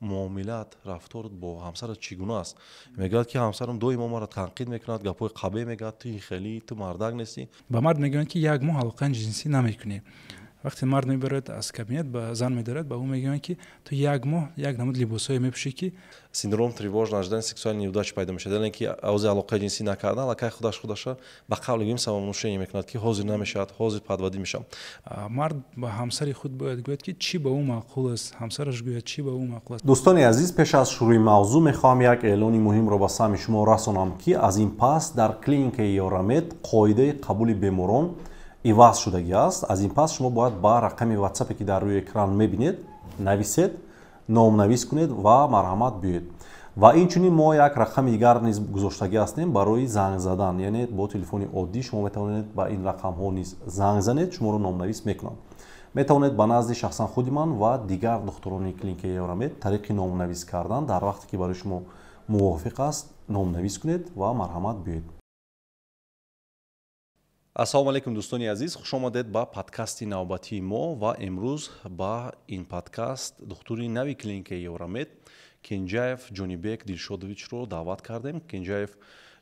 Муомилат, рафторат бо ҳамсарат чӣ гуна аст? Мегӯяд, ки ҳамсарам доимо маро танқид мекунад, гапҳои қабеҳ мегӯяд: ту хеле, ту мардак нестӣ. Ба мард мегӯянд, ки як моҳ алоқаи ҷинсӣ намекунӣ. Вақте мард мебарояд аз кабинет, ба зан медорад, ба ӯ мегӯянд, ки ту як моҳ як намуд либосҳое мепӯшӣ, ки Синдром тревожно ожидания сексуальной неудачи пайдо мешавад, яъне ки ози алоқаи ҷинсӣ накардан, аллакай худаш худаша, ба қавли гӯем, самовнушение мекунад, ки ҳозир намешавад, ҳозир подводить мешавам. Мард ба ҳамсари худ бояд гӯяд, ки чӣ ба ӯ маъқул аст, ҳамсараш гӯяд, чӣ ба ӯ маъқул аст. Дӯстони азиз, пеш аз шурӯи мавзӯъ мехоҳам як эълони муҳимро ба самъи шумо расонам, ки аз ин пас дар клиникаи Ёрамед қоидаи қабули беморон иваз шудагӣ аст. Аз ин пас шумо бояд ба рақами ватсапе, ки дар рӯи экран мебинед, нависед, номнавис кунед ва марҳамат, биёед. Ва инчунин мо як рақами дигар низ гузоштагӣ ҳастем барои занг задан, яъне бо телефони оддӣ шумо метавонед ба ин рақамҳо низ занг занед, шуморо номнавис мекунанд. Метавонед ба назди шахсан худи ман ва дигар духтурони клиникаи Ёрамед тариқи номнавис кардан дар вақте, ки барои шумо мувофиқ аст, номнавис кунед ва марҳамат, биёед. Ассалому алайкум, дӯстони азиз, хушомадед ба подкасти навбатии мо. Ва имрӯз ба ин подкаст духтури нави клиникаи Ёрамед Кенҷаев Ҷонибек Дилшодовичро даъват кардем. Кенҷаев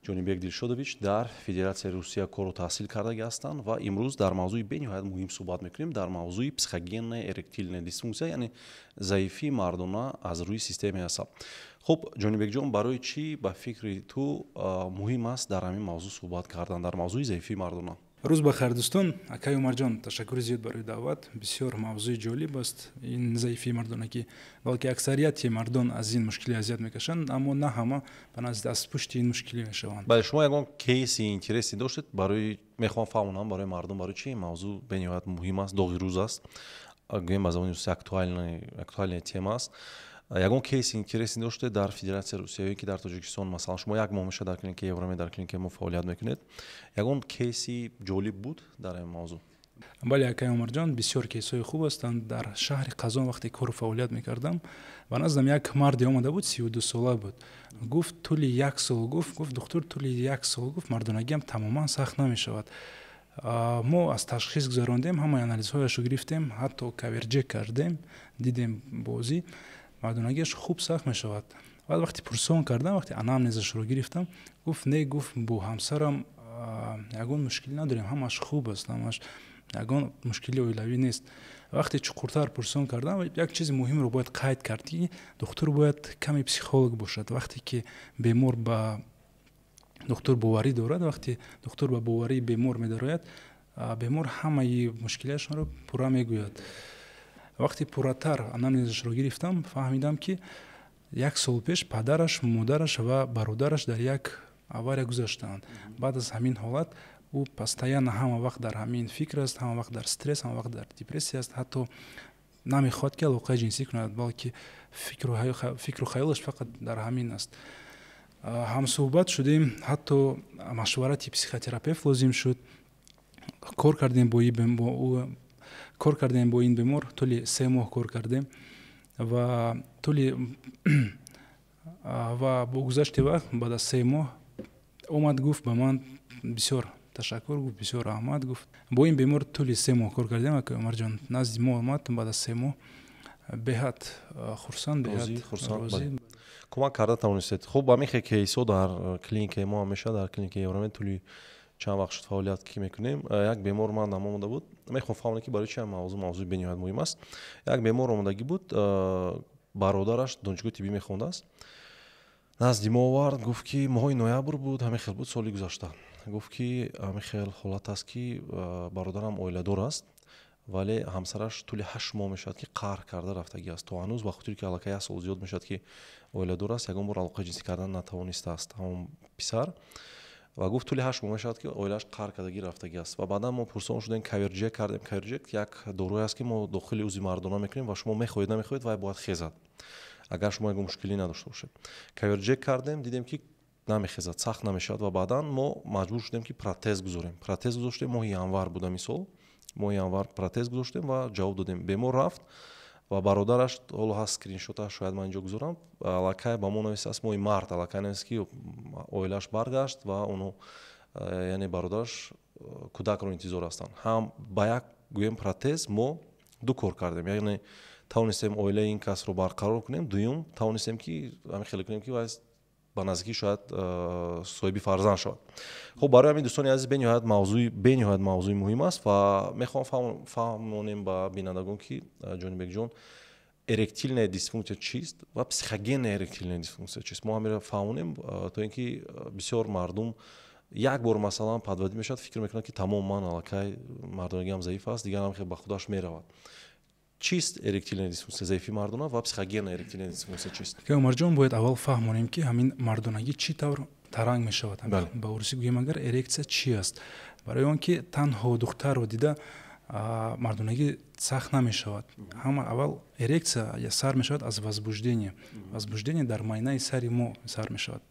Ҷонибек Дилшодович дар Федератсияи Русия кору таҳсил кардагӣ ҳастанд ва имрӯз дар мавзӯи бениҳоят муҳим суҳбат мекунем, дар мавзӯи психогенная эректильная дисфунксия, яъне заифии мардона аз рӯи системаи асаб. Хуб, Ҷонибекҷон, барои чӣ ба фикри ту муҳим аст дар ҳамин мавзӯъ суҳбат кардан, дар мавзӯи заифии мардона? Рӯз ба хайр, дӯстон. Акай Умарҷон, ташаккури зиёд барои даъват. Бисёр мавзӯи ҷолиб аст ин заифии мардонагӣ, балки аксарияти мардон аз ин мушкилӣ азият мекашанд, аммо на ҳама ба назди аз пушти ин мушкилӣ мешаванд. Бале, шумо ягон кейси интересный доштед? Барои мехоҳам фаҳмонам барои мардум, барои чи ин мавзӯъ бениҳоят муҳим аст, доғи рӯз аст, гӯем, ба забони русӣ актуальная тема аст. Ягон кейси интересный доштед дар Федератсияи Русия ё ки дар Тоҷикистон? Масалан, шумо як моҳ мешавад дар клиникаи Евромед, дар клиникаи мо фаъолият мекунед. Ягон кейси ҷолиб буд дар ин мавзӯъ? Бале, акай Умарҷон, бисёр кейсҳои хуб ҳастанд. Дар шаҳри Қазон вақте кору фаъолият мекардам, ба наздам як марде омада буд, 32 сола буд. Гуфт, тӯли як сол, гуфт: «Духтур, тӯли як сол, гуфт, мардонагиам тамоман сахт намешавад». Мо аз ташхис гузарондем, ҳамаи анализҳояшро гирифтем, ҳатто каверҷек кардем, дидем, бозӣ мардонагиаш хуб сахт мешавад. Баъд вақте пурсон кардам, вақте анамнезашро гирифтам, гуфт: «Не, гуфт, бо ҳамсарам ягон мушкилӣ надорем, ҳамаш хуб аст, ҳамаш, ягон мушкили оилавӣ нест». Вақте чуқуртар пурсон кардам, як чизи муҳимро бояд қайд кард, ки духтур бояд каме психолог бошад. Вақте ки бемор ба духтур боварӣ дорад, вақте духтур ба боварии бемор медарояд, бемор ҳамаи мушкилиашонро пурра мегӯяд. Вақте пурратар анамнезашро гирифтам, фаҳмидам, ки як сол пеш падараш, модараш ва бародараш дар як авария гузаштаанд. Баъд аз ҳамин ҳолат ӯ постоянно, ҳама вақт дар ҳамин фикр аст, ҳама вақт дар стресс, ҳама вақт дар депрессия аст, ҳатто намехоҳад, ки алоқаи ҷинсӣ кунад, балки фикру хаёлаш фақат дар ҳамин аст. Ҳамсӯҳбат шудем, ҳатто машварати психотерапевт лозим шуд. Кор кардем бо ӯ, кор кардем бо ин бемор, тӯли 3 моҳ кор кардем ва тӯли ва бо гузашти вақт, баъд аз 3 моҳ омад, гуфт ба ман: «Бисёр ташаккур, гуфт, бисёр раҳмат», гуфт. Бо ин бемор тӯли 3 моҳ кор кардем. Ака Умарҷон, назди мо омад баъд аз 3 моҳ, беҳад хурсанд, беҳад розӣ. Кӯмак карда тавонистед. Хуб, ҳамин хел кейсҳо дар клиникаи мо ҳам мешавад. Дар клиникаи Евромед тӯли чанд вақт шуд фаъолият ки мекунем. Як бемор ман омода буд. Мехоҳам фаҳмонам, ки барои чи мавзӯъ мавзӯи бениҳоят муҳим аст. Як бемор омодагӣ буд, бародараш донишгоҳи тиббӣ мехондааст, назди мо овард. Гуфт, ки моҳои ноябр буд, ҳамин хел буд, соли гузашта. Гуфт, ки ҳамин хел ҳолат аст, ки бародарам оиладор аст, вале ҳамсараш тӯли 8 моҳ мешавад, ки қаҳр карда рафтагӣ аст. То ҳанӯз, ба хотире ки аллакай як сол зиёд мешавад, ки оиладор аст, ягон бор алоқаи ҷинсӣ кардан натавонистааст ҳамон писар. Ва гуфт, тӯли 8 моҳ мешавад, ки оилааш қаҳр кардагӣ рафтагӣ аст. Ва баъдан мо пурсон шудем, каверҷек кардем. Каверҷек як доруе аст, ки мо дохили узви мардона мекунем ва шумо мехоҳед, намехоҳед, вай бояд хезад, агар шумо ягон мушкилӣ надошта бошед. Каверҷек кардем, дидем, ки намехезад, сахт намешавад. Ва баъдан мо маҷбур шудем, ки протез гузорем. Протез гузоштем, моҳи январ буд ҳамин сол, моҳи январ протез гузоштем ва ҷавоб додем. Бемор рафт ва бародараш, ҳоло ҳаст скриншоташ, шояд ман инҷо гузорам, аллакай ба мо нависааст, моҳи март аллакай навист, ки оилааш баргашт ва оно, яъне бародараш, кӯдакро интизор ҳастанд. Ҳам ба як, гӯем, протез мо ду кор кардем, яъне Тавонистем оилаи ин касро барқарор кунем, дуюм, тавонистем, ки ҳамин хеле кунем, ки ба наздикӣ шояд соҳиби фарзанд шавад. Хуб, барои ҳамин, дӯстони азиз, бениҳоят мавзӯи муҳим аст ва мехоҳам фаҳмонем ба бинандагон, ки, Ҷонибекҷон, эректильная дисфункция чист ва психогенная эректильная дисфункция чист. Мо ҳамеро фаҳмонем, то ин ки бисёр мардум як бор, масалан, подводить мешавад, фикр мекунад, ки тамом, ман аллакай мардонагиам заиф аст, дигар ҳам ба худаш меравад. Чист эректильная дисфункция, заифи мардона, ва психогенная эректильная дисфункция чист? Умарҷон, бояд аввал фаҳмонем, ки ҳамин мардонагӣ чӣ тавр таранг мешавад, ба урусӣ гӯем агар, эрекция чӣ аст. Барои он ки танҳо духтарро дида мардонагӣ сахт намешавад. Ҳама аввал эрекция сар мешавад аз возбуждение. Возбуждение дар майнаи сари мо сар мешавад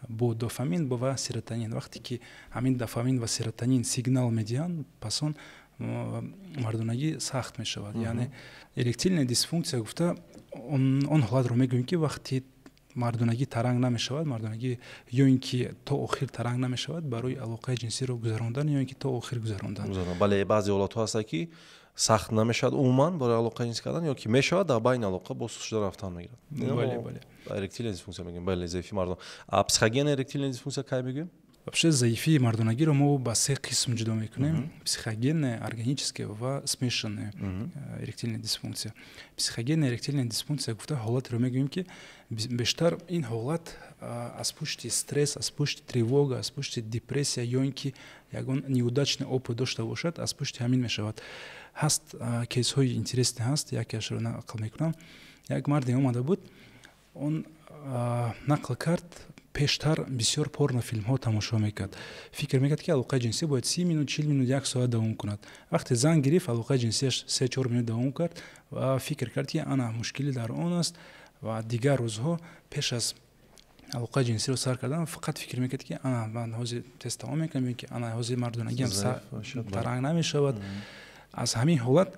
бо дофамин ва серотонин. Вақте ки ҳамин дофамин ва серотонин сигнал медиҳанд, пас он мардонагӣ сахт мешавад. Яъне эректильная дисфункция гуфта он ҳолатро мегӯем, ки вақте мардонагӣ таранг намешавад, мардонагӣ ё ин ки то охир таранг намешавад барои алоқаи ҷинсиро гузарондан, ё ин ки то охир гузарондан. Бале, баъзе ҳолатҳо ҳастанд, ки сахт намешавад умуман барои алоқаи ҷинсӣ кардан ё ки мешавад, дар байни алоқа боз шуда рафтан мегирад. Бале, бале. Эректильная дисфункция мегӯем, бале, заифи мардон. А психогенная эректильная дисфункция кай мегӯем? Вообще заифии мардонагиро мо ба се қисм ҷудо мекунем: психогенная, органическая ва смешанная эректильная дисфункция. Психогенная эректильная дисфункция гуфта ҳолатеро мегӯем, ки бештар ин ҳолат аз пушти стресс, аз пушти тревога, аз пушти депрессия ё ин ки ягон неудачный опыт дошта бошад, аз пушти ҳамин мешавад. Ҳаст кейсҳои интересный, ҳаст, якеашро нақл мекунам. Як марде омада буд, он нақл кард, пештар бисёр порнофилмҳо тамошо мекард, фикр мекард, ки алоқаи ҷинсӣ бояд 30 минут, 40 минут, як соат давом кунад. Вақте зан гирифт, алоқаи ҷинсиаш 3-4 минут давом кард ва фикр кард, ки ана мушкилӣ дар он аст. Ва дигар рӯзҳо пеш аз алоқаи ҷинсиро сар кардан фақат фикр мекард, ки ана ман ҳозир тез тамом мекунам ё ки ана ҳозир мардонагиам таранг намешавад. Аз ҳамин ҳолат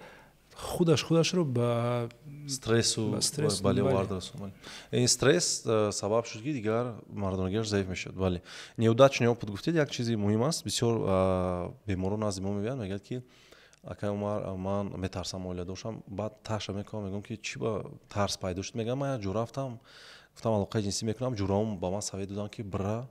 худаш худашро ба стрессу, бале, оварда расонад. Ин стресс сабаб шуд, ки дигар мардонагиаш заиф мешавад. Бале, неудачный опыт гуфтед, як чизи муҳим аст. Бисёр беморон назди мо мебиёянд, мегӯяд, ки акай Умар, ман метарсам оила дошам. Баъд таша мекунам, мегӯям, ки чӣ ба тарс пайдо шуд? Мегӯям, ман як ҷо рафтам, гуфтам, алоқаи ҷинсӣ мекунам, ҷураом ба ман совет доданд, ки бира,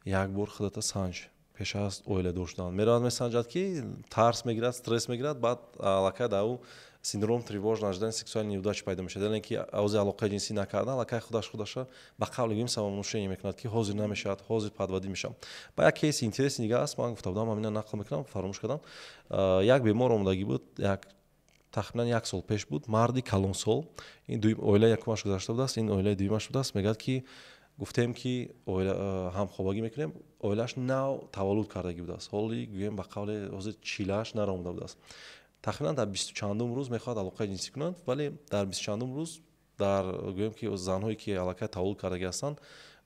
як бор худата санҷ пеш аз оила доштан. Меравад, месанҷад, ки тарс мегирад, стресс мегирад. Баъд аллакай дар ӯ синдром тревожного ожидания сексуальной неудачи пайдо мешавад, яъне ки ҳозир алоқаи ҷинсӣ накардан, аллакай худаш худаша, ба қавли гӯем, самовнушение мекунад, ки ҳозир намешавад, ҳозир подводить мешавам. Ба як кейси интересный дигар аст, ман гуфта будам, ҳамина нақл мекунам, фаромӯш кардам. Як бемор омодагӣ буд, як тахминан як сол пеш буд, марди калонсол. Ин оила якумаш гузашта будааст, ин оилаи дуюмаш будааст. Мегӯяд, ки гуфтем, ки ҳамхобагӣ мекунем. Оилааш нав таваллуд кардагӣ будааст, ҳоли гӯем, ба қавле, ҳозир чилааш наромада будааст. Тахминан дар 20-у чандум рӯз мехоҳад алоқаи ҷинсӣ кунанд, вале дар 20-у чандум рӯз дар, гӯем, ки занҳое ки аллакай таваллуд кардагӣ ҳастанд,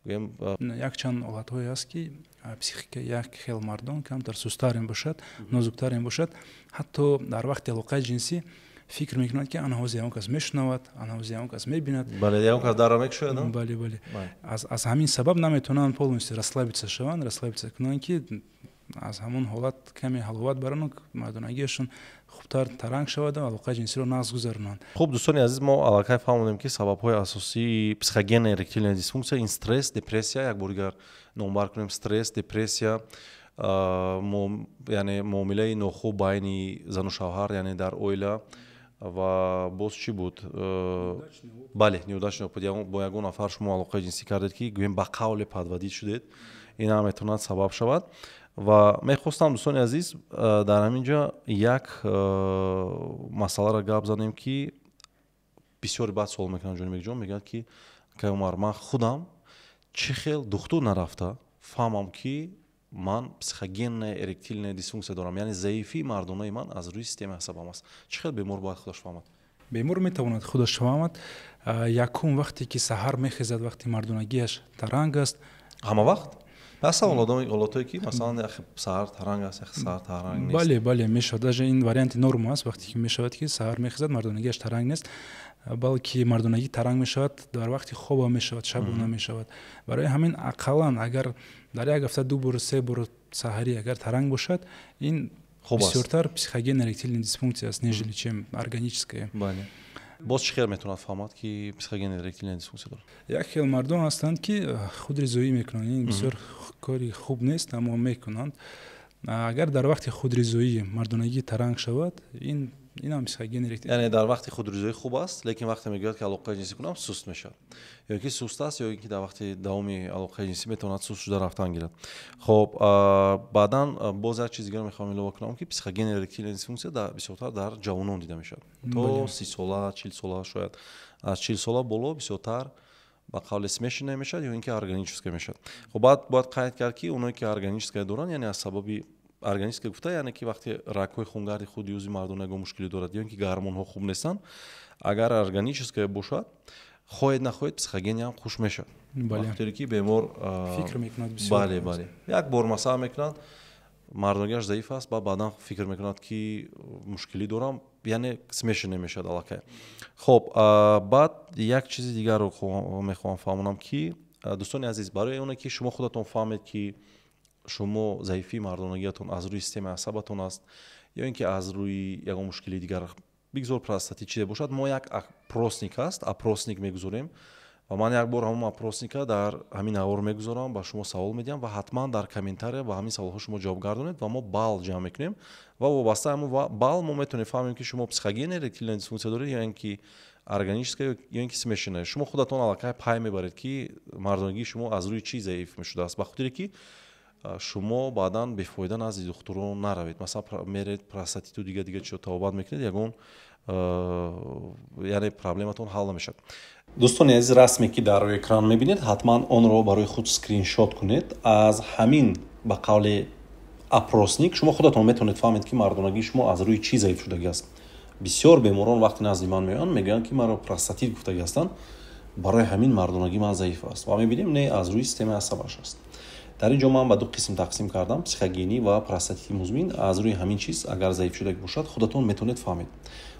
гӯем. Якчанд ҳолатҳое ҳаст, ки психика як хел мардон камтар сустарем бошад, нозуктарем бошад. Ҳатто дар вақти алоқаи ҷинсӣ фикр мекунад, ки ана ҳозир ягон кас мешунавад, ана ҳозир ягон кас мебинад. Бале, ягон кас дарро мекушояд. Бале, аз ҳамин сабаб наметавонанд полностью расслабиться шаванд, расслабиться кунанд, ки аз ҳамон ҳолат каме ҳаловат барану мардонагиашон хубтар таранг шаваду алоқаи ҷинсиро нағз гузаронанд. Хуб, дӯстони азиз, мо аллакай фаҳмонем, ки сабабҳои асосии психогенная эректильная дисфункция ин стресс, депрессия. Як бор дигар номбар кунем: стресс, депрессия, яъне муомилаи нохуб байни зану шавҳар, яъне дар оила. Ва боз чӣ буд? Бале, неудачный опыт, бо ягон нафар шумо алоқаи ҷинсӣ кардед, ки, гӯем, ба қавле подводить шудед, ин ҳам метавонад сабаб шавад. Ва мехостам, дӯстони азиз, дар ҳамин ҷо як масъаларо гап занем, ки бисёре баъд суол мекунанд. Ҷонибекҷон, мегӯяд, ки акай Умар, ман худам чӣ хел духтур нарафта фаҳмам, ки ман психогенная эректильная дисфункция дорам, яъне заифии мардонаи ман аз рӯи системаи асабам аст? Чӣ хел бемор бояд худаш фаҳмад? Бемор метавонад худаш фаҳмад. Якум, вақте ки саҳар мехезад, вақте мардонагиаш таранг аст. Ҳама вақт ҳастан ҳолатое, ки масалан як саҳар таранг аст, як саҳар таранг нест? Бале, мешавад. Даже ин варианти норма аст, вақте ки мешавад, ки саҳар мехезад, мардонагиаш таранг нест, балки мардонагӣ таранг мешавад дар вақти хоба мешавад, шабона мешавад. Барои ҳамин ақаллан агар дар як ҳафта ду бор, се бор саҳарӣ агар таранг бошад, ин бисёртар психогенная эректильная дисфункция аст, нежели чем органическая. Боз чӣ хел метавонад фаҳмад, ки психогенная эректильная дисфункция дорад? Як хел мардум ҳастанд, ки худризоӣ мекунанд. Ин бисёр кори хуб нест, аммо мекунанд. Агар дар вақти худризоӣ мардонагӣ таранг шавад, ин инам психогенный эректильный. Яъне дар вақти худризоӣ хуб аст, лекин вақте мегӯяд, ки алоқаи ҷинсӣ кунам, суст мешавад, ё ки суст аст, ё ин ки дар вақти давоми алоқаи ҷинсӣ метавонад суст шуда рафтан гирад. Хоб, баъдан боз як чиз дигаро мехоҳам илова кунам, ки психогенная эректильная дисфункция бисёртар дар ҷавонон дида мешавад, то 30 сола, 40 сола, шояд аз 40 сола боло бисёртар ба қавли смешанная мешавад ё ин ки органическая мешавад. Хоб, баъд бояд қайд кард, ки оное ки органическая доранд, яъне аз сабаби органическая гуфта, яъне ки вақте рагҳои хунгарди худи узви мардона ягон мушкилӣ дорад ё ин ки гормонҳо хуб нестанд, агар органическая бошад, хоҳед нахоҳед, психогенный ам хуш мешавад, вақте ки бемор фикр мекунад бисёр. Бале, як бор масала мекунад, мардонагиаш заиф аст, баъд баъдан фикр мекунад, ки мушкилӣ дорам, яъне смешанный мешавад аллакай. Хоб, баъд як чизи дигарро мехоҳам фаҳмонам, ки, дӯстони азиз, барои оне ки шумо худатон фаҳмед, ки шумо заифии мардонагиятон аз рӯи системаи асабатон аст ё ин ки аз рӯи ягон мушкилии дигар, бигзор простатит, чизе бошад, мо як опросник аст, опросник мегузорем ва ман як бор ҳамон опросника дар ҳамин навор мегузорам, ба шумо савол медиҳам ва ҳатман дар комментария ба ҳамин саволҳо шумо ҷавоб гардонед ва мо балл ҷамъ мекунем ва вобаста ҳамон балл мо метавонем фаҳмем, ки шумо психогенная эректильная дисфункция доред ё ин ки органическая, ё ин ки смешанная. Шумо худатон аллакай пай мебаред, ки мардонагии шумо аз рӯи чӣ заиф мешудааст, ба хотире ки шумо баъдан бефоида назди духтурон наравед. Масалан, меред, простатиту дига дига чизо табобат мекунед, ягон, яъне проблематон ҳал намешавад. Дӯстони азиз, расме ки дар рӯи экран мебинед, ҳатман онро барои худ скриншот кунед. Аз ҳамин, ба қавли опросник, шумо худатон метавонед фаҳмед, ки мардонагии шумо аз рӯи чӣ заиф шудагӣ аст. Бисёр беморон вақте назди ман меоянд, мегӯянд, ки маро простатит гуфтагӣ ҳастанд, барои ҳамин мардонагии ман заиф аст, ва мебинем, не, аз рӯи системаи асабаш аст. Дар ин ҷо ман ба ду қисм тақсим кардам: психогенӣ ва простатити музмин. Аз рӯи ҳамин чиз агар заиф шудагӣ бошад, худатон метавонед фаҳмед.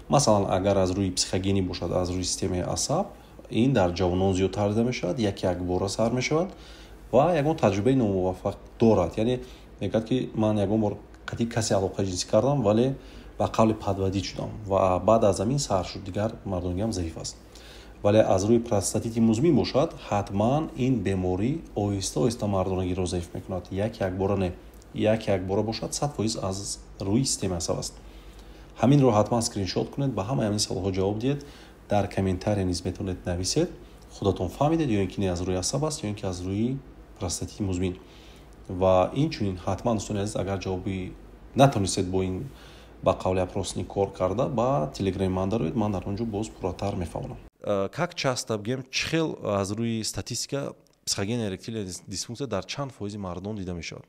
Масалан, агар аз рӯи психогенӣ бошад, аз рӯи системаи асаб, ин дар ҷавонон зиёдтар дида мешавад, як якбора сар мешавад ва ягон таҷрибаи номуваффақ дорад, яъне мегӯяд, ки ман ягон бор қатъи касе алоқаи ҷинсӣ кардам, вале ба қавли подводить шудам ва баъд аз ҳамин сар шуд, дигар мардонагиам заиф аст. Вале аз рӯи простатити музмин бошад, ҳатман ин беморӣ оҳиста оҳиста мардонагиро заиф мекунад, як якбора не. Як якбора бошад, 100% аз рӯи системаи асаб аст. Ҳаминро ҳатман скриншот кунед, ба ҳамаи ҳамин саволҳо ҷавоб диҳед, дар комментария низ метавонед нависед, худатон фаҳмидед ё ин ки не, аз рӯи асаб аст ё ин ки аз рӯи простатити музмин. Ва инчунин ҳатман, дӯстони азиз, агар ҷавоби натонистед бо ин, ба қавли опросник кор карда, ба телеграми ман дароед, ман дар он ҷо боз пурратар мефаҳмонам. Как часто, бигем, чӣ хел аз рӯи статистика психогенная эректильная дисфункция дар чанд фоизи мардон дида мешавад?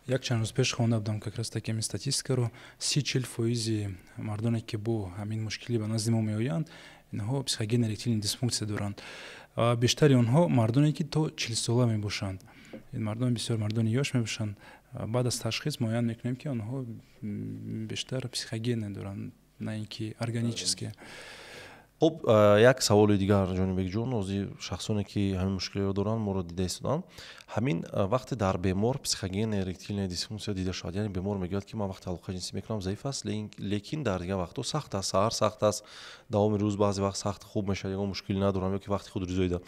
Як чанд рӯз пеш хонда будам как раз таки ҳамин статистикаро: 30-40 фоизи мардоне, ки бо ҳамин мушкилӣ ба назди мо меоянд, инҳо психогенная эректильная дисфункция доранд. Бештари онҳо мардоне, ки то 40 сола мебошанд. Ин мардон бисёр мардони ёш мебошанд. Баъд аз ташхис муайян мекунем, ки онҳо бештар психогенная доранд, на ин ки органические. Хуб, як саволи дигар, Ҷонибекҷон. Ҳозир шахсоне, ки ҳамин мушкилиро доранд, моро дида истоданд. Ҳамин вақте дар бемор психогенная эректильная дисфункция дида шавад, яъне бемор мегӯяд, ки ман вақте алоқаи ҷинсӣ мекунам, заиф аст, лекин дар дигар вақтҳо сахт аст, саҳар сахт аст, давоми рӯз баъзе вақт сахт хуб мешавад, ягон мушкилӣ надорам, ё ки вақти худризоида,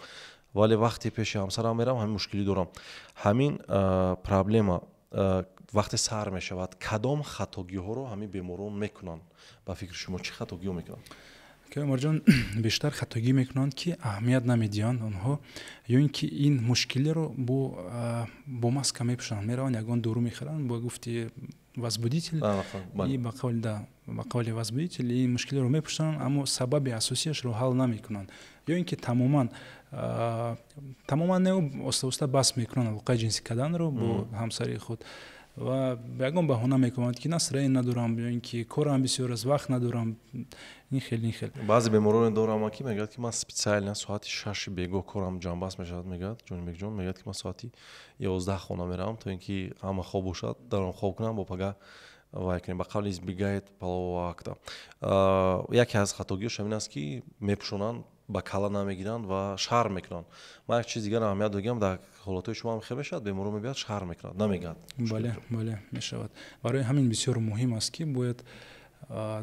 вале вақте пеши ҳамсарам мерам, ҳамин мушкилӣ дорам. Ҳамин проблема вақте сар мешавад, кадом хатогиҳоро ҳамин беморон мекунанд? Ба фикри шумо, чӣ хатогиҳо мекунанд? Умарҷон, бештар хатогӣ мекунанд, ки аҳамият намедиҳанд онҳо ё ин ки ин мушкилиро бо маска мепӯшанд, мераванд, ягон дору мехаранд, бо гуфти возбудитель, ба қавли возбудитель ин мушкилиро мепӯшанд, аммо сабаби асосияшро ҳал намекунанд ё ин ки тамоман не, оста оста бас мекунанд алоқаи ҷинсӣ карданро бо ҳамсари худ ва ягон баҳона мекунанд, ки настроение надорам ё ин ки корам бисёр аст, вақт надорам, ин хел, ин хел. Баъзе бемороне дорам, ки мегӯяд, ки ман специально соати 6-и бегоҳ корам ҷамъбаст мешавад, мегӯяд Ҷонибекҷон, мегӯяд, ки ман соати 11 хона меравам, то ин ки ҳама хоб бошад, дар он хоб кунам, бо пага вай кунем, ба қавли избегает полового акта. Яке аз хатогиҳош ҳамин аст, ки мепӯшонанд, ба калла намегиранд ва шарм мекунанд. Ман як чиз дигар аҳамият додагиам: дар ҳолатҳои шумо ҳам хел мешавад, беморо мебиёд, шарм мекунад, намегӯяд. Бале, мешавад. Барои ҳамин бисёр муҳим аст, ки бояд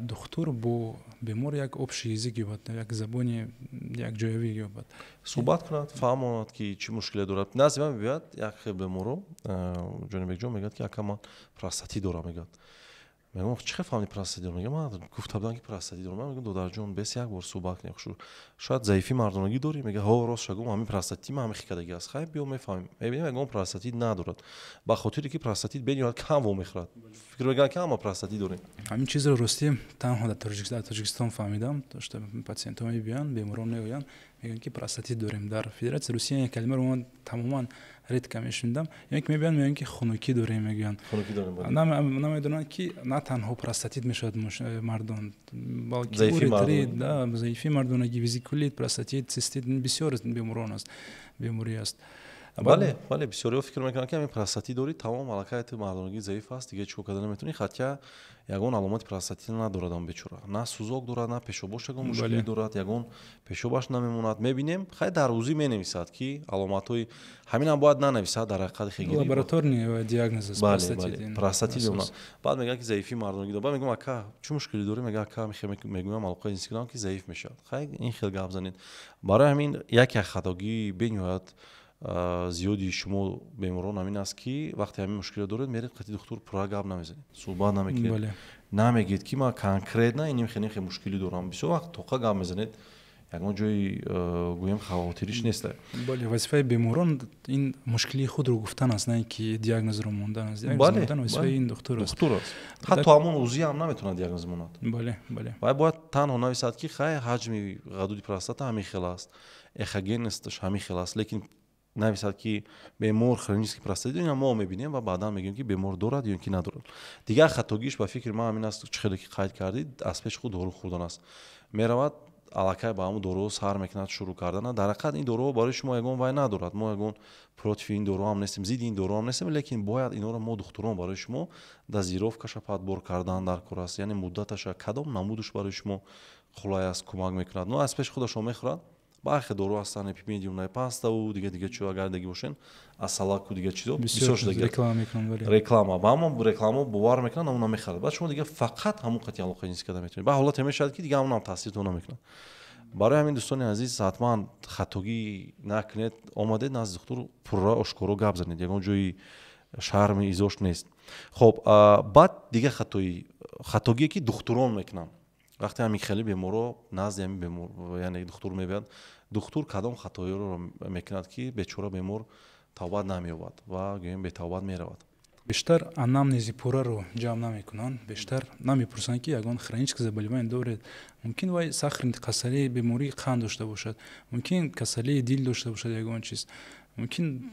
Духтур бо бемор як общий язык ёбад, як забони якҷоявӣ ёбад. Суҳбат кунад, фаҳмонад, ки чӣ мушкиле дорад. Назди ман мебиёяд як беморо, Ҷонибекҷон, мегӯяд, ки ака, ман простатит дорам, мегӯяд. Мегӯям: «Чӣ хел фаҳмидӣ простатит дорам?» Мегӯям: «Ман гуфта будам, ки простатит дорам». Ман мегӯям: «Додарҷон, бес як бор суҳбат кунем. Шояд заифии мардонагӣ дорӣ?» Мега: «Ҳо, рост шагум, ҳамин простатити ман ҳамин хикадагӣ аст». Хай, биё, мефаҳмем, мебинем, ягон простатит надорад, ба хотире ки простатит бениҳоят кам вомехӯрад. Фикр мекунад, ки ҳама простатит дорем. Ҳамин чизро, ростӣ, танҳо дар Тоҷикистон фаҳмидам, то что патсиентҳо мебиёянд, беморон меоянд, мегӯянд, ки простатит дорем. Дар Федератсияи Русия ин калимаро ман тамоман редко мешунидам. Ё ки мебиёянд, мегӯянд, ки хунукӣ дорем, мегӯянд. Намедонанд, ки на танҳо простатит мешавад мардон, балки уретрит, заифии мардонагӣ, везикулит, простатит, цистит, бисёр беморон аст, беморӣ аст. Бале, бисёриҳо фикр мекунанд, ки ҳамин простатит дорӣ, тамом, аллакай ту мардонагӣ заиф аст, дига чӣ кор карда наметавонӣ. Хотя ягон аломати простатит надорад он бечора, на сӯзок дорад, на пешобош ягон мушкилӣ дорад, ягон пешобаш намемонад. Мебинем, хай, дар УЗИ менависад, ки аломатҳои ҳаминам бояд нанависад дар ҳақиқати хегирӣ. Лабораторный диагноз. Простатит. Баъд мегӯяд, ки заифии мардонагӣ дорад. Баъд мегӯям: «Ака, чӣ мушкилӣ дорӣ?» Мега: «Ака, мегӯям, алоқаи ҷинсӣ кунам, ки заиф мешавад». Хай, ин хел гап занед. Барои ҳамин яке хатогии бениҳоят зиёди шумо беморон ҳамин аст, ки вақте ҳамин мушкилро доред, меред, қати духтур пурра гап намезанед, суҳбат намекунед, намегӯед, ки ман конкретно иним хеле мушкилӣ дорам. Бисёр вақт тоқа гап мезанед, ягон ҷои, гӯем, хавотириш нест. Бале, вазифаи беморон ин мушкилии худро гуфтан аст, на ин ки диагнозро мондан аст. Мондан вазифаи ин духтур аст. Духтур аст. Ҳатто ҳамон УЗИ ҳам наметавонад диагноз монад. бале бале Вай бояд танҳо нависад, ки хай, ҳаҷми ғадуди простата ҳамин хел аст, эхогенность аш ҳамин хел аст, лекин нависад, ки бемор хронический простатит, ина мо мебинем ва баъдан мегӯем, ки бемор дорад ё ки надорад. Дигар хатогиш, ба фикри ман, ҳамин аст, чӣ хеле ки қайд кардид, аз пеши худ дору хӯрдан аст. Меравад, аллакай ба ҳамун доруҳо сар мекунад шурӯъ кардана. Дар ҳақиқат ин доруҳо барои шумо ягон вай надорад. Мо ягон против ин доруҳам нестем, зидди ин доруҳам нестем, лекин бояд инҳоро мо, духтурон, барои шумо дозировка ша подбор кардан дар кор аст, яъне муддаташа, кадом намудуш барои шумо қулай аст, кӯмак мекунад. Но аз пеши худашон мехӯрад. Бархе дору ҳастанд, эпимедиум пастау дига дига чо, агар деги бошен, асалаку, дига чизо бисёр шуда. Реклама ба ҳамон реклама бовар мекунанд, ҳамон намехарад. Баъд шумо дига фақат ҳамон қати алоқаи ҷинсӣ карда метавонед. Ба ҳолате мешавад, ки дига ҳамонам таъсиртон намекунад. Барои ҳамин, дӯстони азиз, ҳатман хатогӣ накунед. Омадед назди духтур, пурра, ошкоро гап занед, ягон ҷои шарми изош нест. Хоб, баъд дига хатогие, ки духтурон мекунанд, вақте ҳамин хеле беморо назди ҳамин бемор, яъне духтур мебиёяд, духтур кадом хатоиро мекунад, ки бечора бемор тавбат намеёбад ва, гӯем, бетавбат меравад? Бештар анамнези пурраро ҷамъ намекунанд, бештар намепурсанд, ки ягон хроническое заболевание доред. Мумкин вай сахарный касалии, бемории қанд дошта бошад, мумкин касалии дил дошта бошад, ягон чиз, мумкин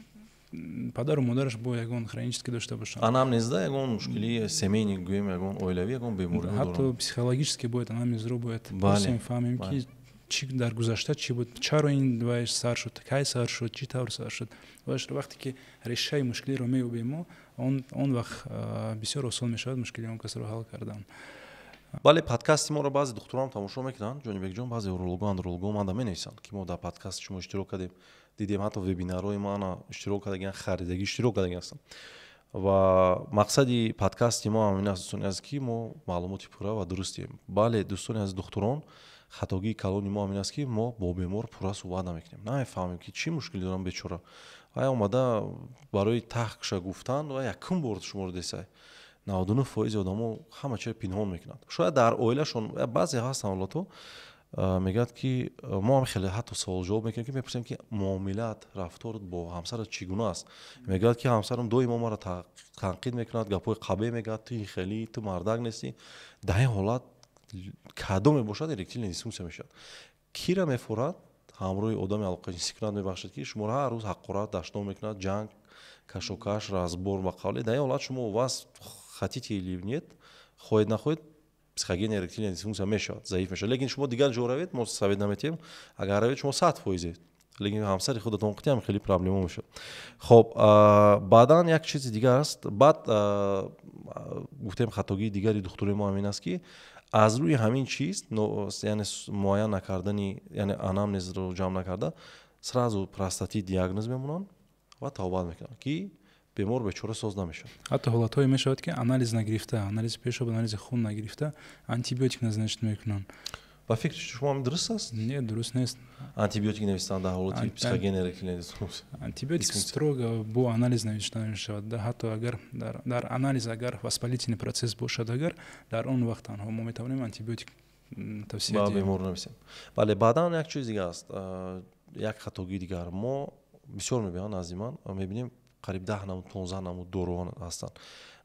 падару модараш бо ягон хронический дошта бошанд. Анамнезда ягон мушкили семейный, гӯем, ягон оилавӣ, ягон беморӣ. Ҳатто психологически бояд анамнезро бояд пурсем, фаҳмем, ки чӣ дар гузашта чӣ буд, чаро ин вай сар шуд, кай сар шуд, чӣ тавр сар шуд. Вақте ки решаи мушкилиро меёбем мо, он вақт бисёр осон мешавад мушкили он касро ҳал кардан. Бале, подкасти моро баъзе духтурам тамошо мекунанд, Ҷонибекҷон, баъзе уролого, андролого манда менависанд, ки мо дар подкасти шумо иштирок кардем, дидем, ҳатто вебинарҳои мана иштирок кардагиан, харидагӣ иштирок кардагиан ҳастанд. Ва мақсади подкасти мо ҳам ин аст, дӯстони азиз, ки мо маълумоти пурра ва дуруст диҳем. Бале, дӯстони азиз, духтурон, хатогии калони мо ҳам ин аст, ки мо бо бемор пурра суҳбат намекунем, намефаҳмем, ки чӣ мушкиле дорам бечора. Вай омада барои таҳкша гуфтан ва якум бор шуморо десай. 99% одамо ҳама чиро пинҳон мекунанд. Шояд дар оилашон баъзе ҳастанд ҳолатҳо, мегӯяд, ки мо ҳам хеле ҳатто суолҷавоб мекунем, ки мепурсем, ки муомилаат, рафторат бо ҳамсарат чӣ гуна аст. Мегӯяд, ки ҳамсарам доимо маро танқид мекунад, гапҳои қабеҳ мегӯяд: «Ту хелӣ, ту мардак нестӣ». Дар ин ҳолат кадоме бошад, эректильная дисфункция мешавад. Кира мефорад ҳамроҳи одами алоқаи ҷинсӣ кунад, мебахшад, ки шуморо ҳар рӯз ҳақорат, дашном мекунад, ҷанг, кашокаш, разбор ба қавле. Дар ин ҳолат шумо, вас хотите или нет, хоҳед нахоҳед, психогенная эректильная дисфункция мешавад, заиф мешавад. Лекин шумо дигар ҷо равед, мо совет наметиҳем. Агар равед, шумо 100%, лекин ҳамсари худатон қити хеле проблема мешавад. Хоб, баъдан як чизи дигар аст. Баъд гуфтем, хатогии дигари духтури мо ҳамин аст, ки аз рӯи ҳамин чиз, яъне муайян накардани, яъне анамнезро ҷамъ накарда, сразу простатит диагноз мемонанд ва тавбат мекунанд, ки Бемор бечора соз намешавад. Ҳатто ҳолатҳое мешавад, ки анализ нагирифта, анализи пешоб, анализи хун нагирифта, антибиотик назначить мекунанд. Ба фикри шумо, ҳам дуруст аст? Не, дуруст нест. Антибиотик навистан дар ҳолати психогенная эректильная дисфункция? Антибиотик строго бо анализ навишта мешавад. Ҳатто агар дар анализ агар воспалительный процесс бошад, агар дар он вақт танҳо мо метавонем антибиотик тавсия ба бемор нависем. Бале, баъдан як чиз дигар аст, як хатогии дигар. Мо бисёр мебинам, назди ман мебинем, қариб 10 намуд, 15 намуд доруҳо ҳастанд.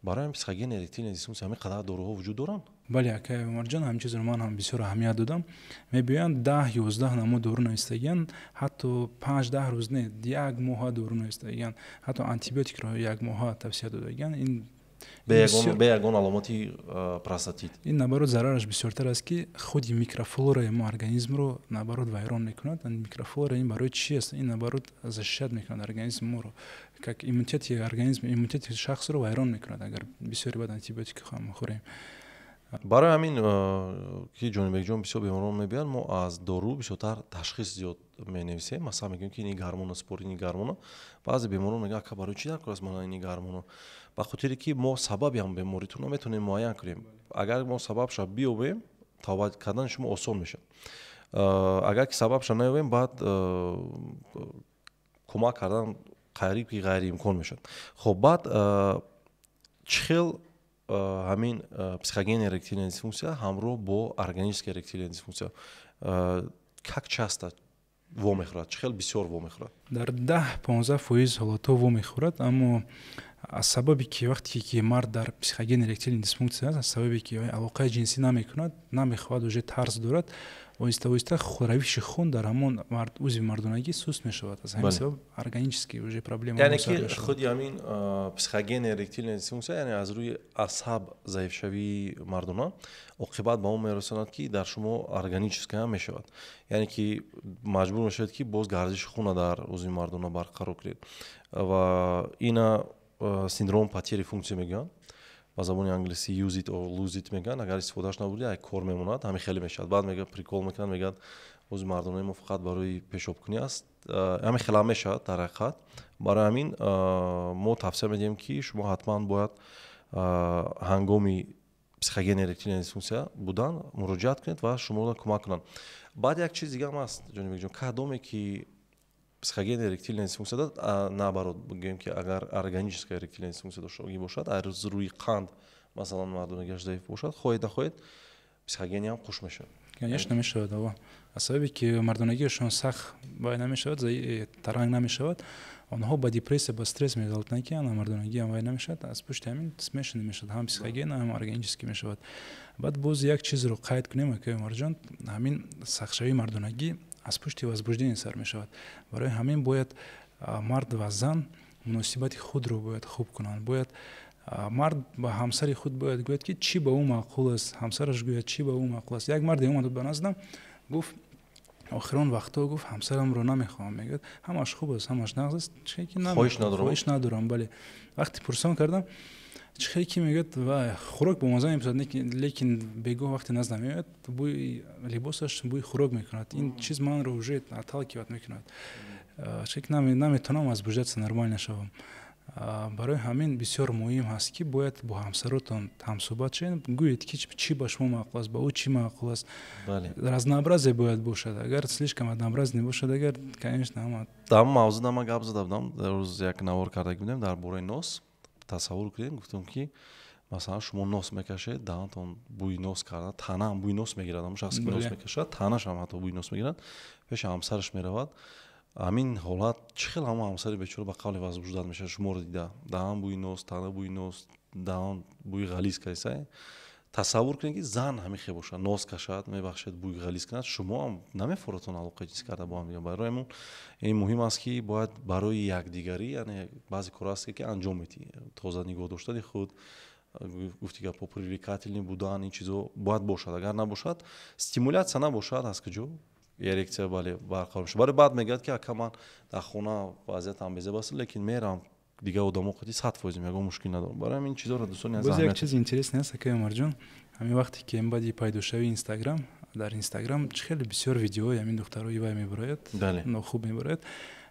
Барои психогенная эректильная дисфункция ҳамин қадар доруҳо вуҷуд доранд? Бале, акай Умарҷон, ҳамин чизро ман ҳам бисёр аҳамият додам. Мебиёянд, 10-11 намуд дору навистагиянд, ҳатто 5-10 рӯз не, як моҳа дору навистагиянд, ҳатто антибиотикро як моҳа тавсия додагиянд. Ин бе ягон аломати простатит. Ин, наоборот, зарараш бисёртар аст, ки худи микрофлораи мо организмро, наоборот, вайрон мекунад. Микрофлора ин барои чи аст? Ин, наоборот, защищать мекунад организми моро, как иммунитети организм, иммунитети шахсро вайрон мекунад, агар бисёри баъд антибиотик хӯрем. Барои ҳамин ки, Ҷонибекҷон, бисёр беморон мебиёянд, мо аз дору бисёртар ташхис зиёд менависем. Масалан, мегӯем, ки ини гормона спор, ини гормона. Баъзе беморон мегӯянд: «Ака, барои чӣ дар кор аст мана ини гормона?» Ба хотире ки мо сабаби ҳам беморитон наметавонем муайян кунем. Агар мо сабабша биёбем, табобат кардани шумо осон мешавад. Агар ки сабабша наёбем, баъд кӯмак кардан қариб ки ғайриимкон мешавад. Хоб, баъд чӣ хел ҳамин психогенная эректильная дисфункция ҳамроҳ бо органическая эректильная дисфункция как часто вомехӯрад, чӣ хел бисёр вомехӯрад? Дар 10-15% ҳолатҳо вомехӯрад, аммо аз сабабе ки вақте ки мард дар психогенная эректильная дисфункция аст, аз сабабе ки алоқаи ҷинсӣ намекунад, намехоҳад, уже тарс дорад, оҳиста оҳиста равиши хун дар ҳамон узви мардонагӣ суст мешавад. Аз ҳамин сабаб органический уже проблема. Яъне ки худи ҳамин психогенная эректильная дисфункция, яъне аз рӯи асаб заифшавии мардона, оқибат ба он мерасонад, ки дар шумо органическая ҳам мешавад, яъне ки маҷбур мешавед, ки боз гардиши хуна дар узви мардона барқарор кунед. Ва ина синдром потери функция мегӯянд ба забони англисӣ, use it or lose it мегӯянд. Агар истифодааш набуди, ай кор мемонад. Ҳамин хеле мешавад. Баъд мега, прикол мекунанд, мегӯянд, узви мардонаи мо фақат барои пешобкунӣ аст. Ҳамин хела мешавад дар ҳақиқат. Барои ҳамин мо тавсия медиҳем, ки шумо ҳатман бояд ҳангоми психогенная эректильная дисфункция будан муроҷиат кунед ва шуморо кӯмак кунанд. Баъд як чиз дигарам аст, Ҷонибекҷон. Кадоме ки психогенная эректильная дисфункция дорад, наоборот, бигӯем, ки агар органическая эректильная дисфункция доштагӣ бошад, аз рӯи қанд, масалан, мардонагиаш заиф бошад, хоҳед нахоҳед, психогения ҳам хуш мешавад. Конечно, мешавад. Ава аз сабабе ки мардонагиашон сахт вай намешавад, таранг намешавад, онҳо ба депрессия, ба стресс меғалтанд, ки ана мардонагиам вай намешавад. Аз пушти ҳамин смешанный мешавад, ҳам психогена, ҳам органический мешавад. Баъд боз як чизро қайд кунем, акаи Умарҷон: ҳамин сахтшавии мардонагӣ аз пушти возбуждение сар мешавад. Барои ҳамин бояд мард ва зан муносибати худро бояд хуб кунанд. Бояд мард ба ҳамсари худ бояд гӯяд, ки чӣ ба ӯ маъқул аст, ҳамсараш гӯяд, чӣ ба ӯ маъқул аст. Як марде омад ба наздам, гуфт: «Охирон вақтҳо, — гуфт, — ҳамсарамро намехоҳам». Мегӯяд, ҳамаш хуб аст, ҳамаш нағз аст, хоҳиш надорам. Бале, вақте пурсон кардам, чӣ хеле ки мегӯяд, вай хӯрок бо маза мепазад, лекин бегоҳ вақте назда меояд, бӯи либосаш бӯи хӯрок мекунад. Ин чиз манро уже отталкивать мекунад, чӣ ки наметавонам возбуждаться нормально шавам. Барои ҳамин бисёр муҳим ҳаст, ки бояд бо ҳамсаротон ҳамсӯҳбат шавед, гӯед, ки чӣ ба шумо маъқул аст, ба ӯ чӣ маъқул аст. Разнообразие бояд бошад. Агар слишком однообразный бошад, агар, конечно, ҳама Дар мавзӯъ ман гап зада будам, дар рӯз як навор карда будем дар бораи нос. Тасаввур кунед, гуфтам, ки масалан, шумо нос мекашед, даҳантон бӯи нос карда, танаам бӯи нос мегирад. Ҳамон шахсе ки нос мекашад, танаашам ҳатто бӯи нос мегирад, пеши ҳамсараш меравад. Ҳамин ҳолат чӣ хел ҳамон ҳамсари бечора ба қавле возбуждать мешавад шуморо дида? Даҳан бӯи нос, тана бӯи нос, даҳан бӯи ғализ кардиса. Тасаввур кунед, ки зан ҳамин хел бошад, нос кашад, мебахшед, бӯи ғализ кунад, шумо ҳам намефоратон алоқаи ҷинсӣ карда бо ҳамдигар. Барои ҳамон ин муҳим аст, ки бояд барои якдигарӣ, яъне баъзе корҳо ҳаст, ки анҷом медиҳӣ, тоза нигоҳ доштани худ, гуфти гапҳо, привлекательный будан, ин чизо бояд бошад. Агар набошад, стимуляция набошад, аз куҷо эрекция, бале, барқарор мешавад? Барои баъд мегӯяд, ки ака, ман дар хона вазъиятам безеб аст, лекин мерам дигар одамо қати, 100% ягон мушкил надорам. Барои ҳамин чизоро, дӯстони Боз як чизи интересный аст, акаи Умарҷон: ҳамин вақте ки баъди пайдошавии Инстаграм, дар Инстаграм хеле бисёр видеои ҳамин духтарои вай мебарояд, нохуб мебарояд.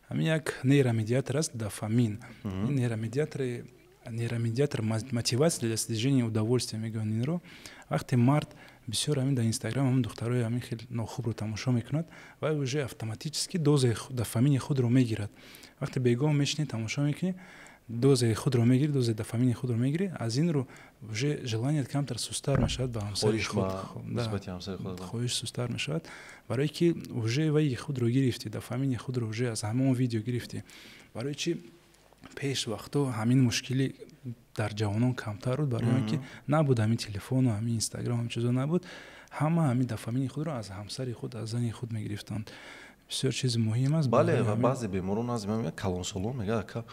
Ҳамин як нейромедиатор аст, дофамин. Ин нейромедиатор мотивация для достижения удовольствия мегӯянд инро. Вақте мард бисёр ҳамин дар Инстаграм ҳамин духтарои ҳамин хел нохубро тамошо мекунад, вай уже автоматически дозаи дофамини худро мегирад. Вақте бегоҳ мешинӣ, тамошо мекунӣ, дозаи худро мегирӣ, дозаи дофамини худро мегирӣ, аз ин рӯ уже желаният камтар сустар мешавад ба ҳамсари худ, хоҳиш сустар мешавад, барое ки уже вай худро гирифтӣ, дофамини худро уже аз ҳамон видео гирифтӣ. Барои чи пеш вақто ҳамин мушкилӣ дар ҷавонон камтар буд? Барои он ки набуд ҳамин телефону ҳамин Инстаграм, ҳамин чизо набуд. Ҳама ҳамин дофамини худро аз ҳамсари худ, аз зани худ мегирифтанд. Бисёр чизи муҳим аст. Бале, ва баъзе беморон назди ман меяд, калонсолон, мегӯяд: «Ака,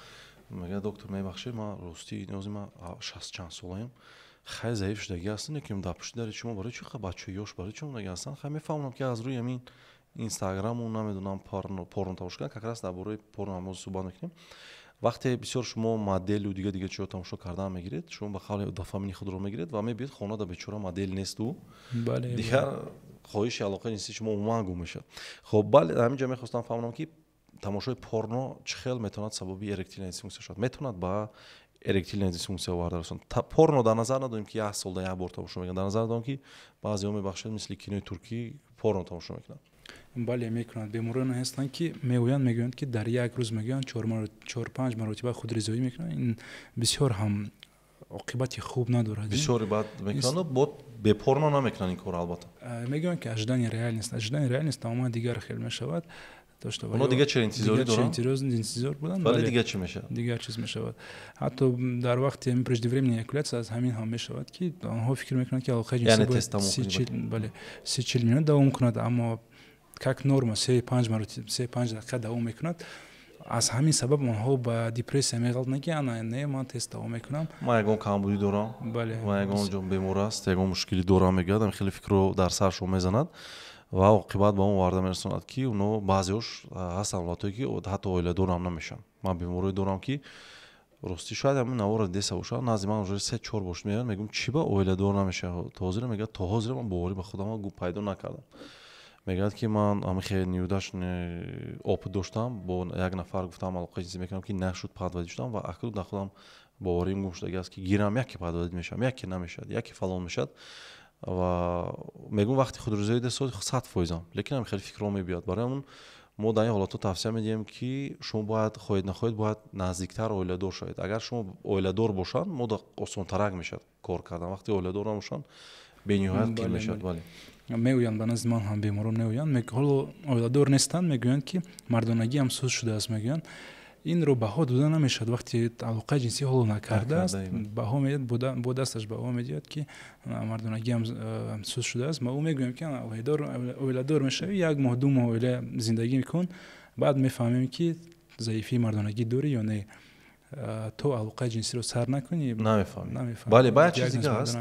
мегӯяд, доктор, мебахшед, ман ростӣ нози ман 60 чанд солаем, хай, заиф шудагӣ ҳастам, лекин дар пушти дари шумо барои чи бачаи ёш, барои чи омадагӣ ҳастанд? Хай, мефаҳмам, ки аз рӯи ҳамин Инстаграму, намедонам, порно тамошо кардан». Как раз дар бораи порно ҳам суҳбат мекунем. Вақте бисёр шумо моделу дига дига чизо тамошо кардан мегиред, шумо ба қавли дофамини худро мегиред ва мебиёд хона, да бечора модел несту дигар хоҳиши алоқаи ҷинсии шумо умуман гум мешавад. Хоб, бале, ҳамин ҷо мехостам фаҳмонам, ки тамошои порно чӣ хел метавонад сабаби эректильная дисфункция шавад, метавонад ба эректильная дисфункция оварда расонад. Порно дар назар надорем, ки як солда як бор тамошо мекунад. Дар назар дорем, ки баъзеҳо, мебахшед, мисли кинои туркӣ порно тамошо мекунанд. Бале, мекунанд. Бемороне ҳастанд, ки мегӯянд, ки дар як рӯз, мегӯянд, чор панҷ маротиба худризоӣ мекунанд. Ин бисёр ҳам оқибати хуб надорад. Бисёре баъд мекунанд, бо бепорно намекунанд ин корро, албатта. Мегӯянд, ки ожидание реальность, ожидание реальность тамоман дигар хел мешавад. Оно дигар чӣ интизорӣ доранд? Интизор буданд. Вале дигар чӣ мешавад? Дигар чиз мешавад. Ҳатто дар вақти преждевременная эякуляция аз ҳамин ҳам мешавад, ки онҳо фикр мекунанд, ки алоқаи ҷинсӣ, бале, 30-40 минут давом кунад, аммо как норма се панҷ маротиба, 3-5 дақиқа давом мекунад. Аз ҳамин сабаб онҳо ба депрессия меғалтанд, ки ана, не, ман тез давом мекунам. Ман ягон камбудӣ дорам. Бале. Ман ягон ҷо бемор аст, ягон мушкилӣ дорам, мегӯяд. Ам хеле фикрро дар саршон мезанад ва оқибат ба он оварда мерасонад, ки оно баъзеҳош ҳастанд ҳолатҳое, ки ҳатто оиладорам намешаванд. Ман беморое дорам, ки ростӣ шояд ҳамин наворо диса бошад, назди ман уже се чор бош меояд. Мегӯм: «Чӣ ба оиладор намешавад?» То ҳозира, мегӯяд, то ҳозира ман боварӣ ба худам пайдо накардам. Мегӯяд, ки ман ҳамин хеле неудачный опыт доштам, бо як нафар гуфтам алоқаи ҷинсӣ мекунам, ки нашуд, подводить шудам ва акнун дар худам боварим гум шудагӣ аст, ки гирам, яке подводить мешавам, яке намешавад, яке фалон мешавад. Ва мегӯм, вақти худрӯзои десо 100%-ам, лекин ҳам хеле фикрҳо мебиёд. Барои ҳамун мо дар ин ҳолатҳо тавсия медиҳем, ки шумо бояд, хоҳед нахоҳед, бояд наздиктар оиладор шавед. Агар шумо оиладор бошанд, мо осонтарак мешавад кор кардан. Вақте оиладор набошанд, бениҳоят қин мешавад, бале. Мегӯянд, ба назди ман ҳам беморон меоянд, ҳоло оиладор нестанд, мегӯянд, ки мардонагиам суст шудааст. Мегӯянд, инро баҳо дода намешавад, вақте алоқаи ҷинсӣ ҳоло накардааст. Баҳо медиҳад, бо дасташ баҳо медиҳад, ки мардонагиам суст шудааст. Ма ӯ мегӯям, ки оиладор мешавӣ, як моҳ, 2 моҳ оила зиндагӣ мекун, баъд мефаҳмем, ки заифии мардонагӣ дорӣ ё не. То алоқаи ҷинсиро сар накунӣ, намефаҳмӣ. Бале, ба як чиз дига ҳаст,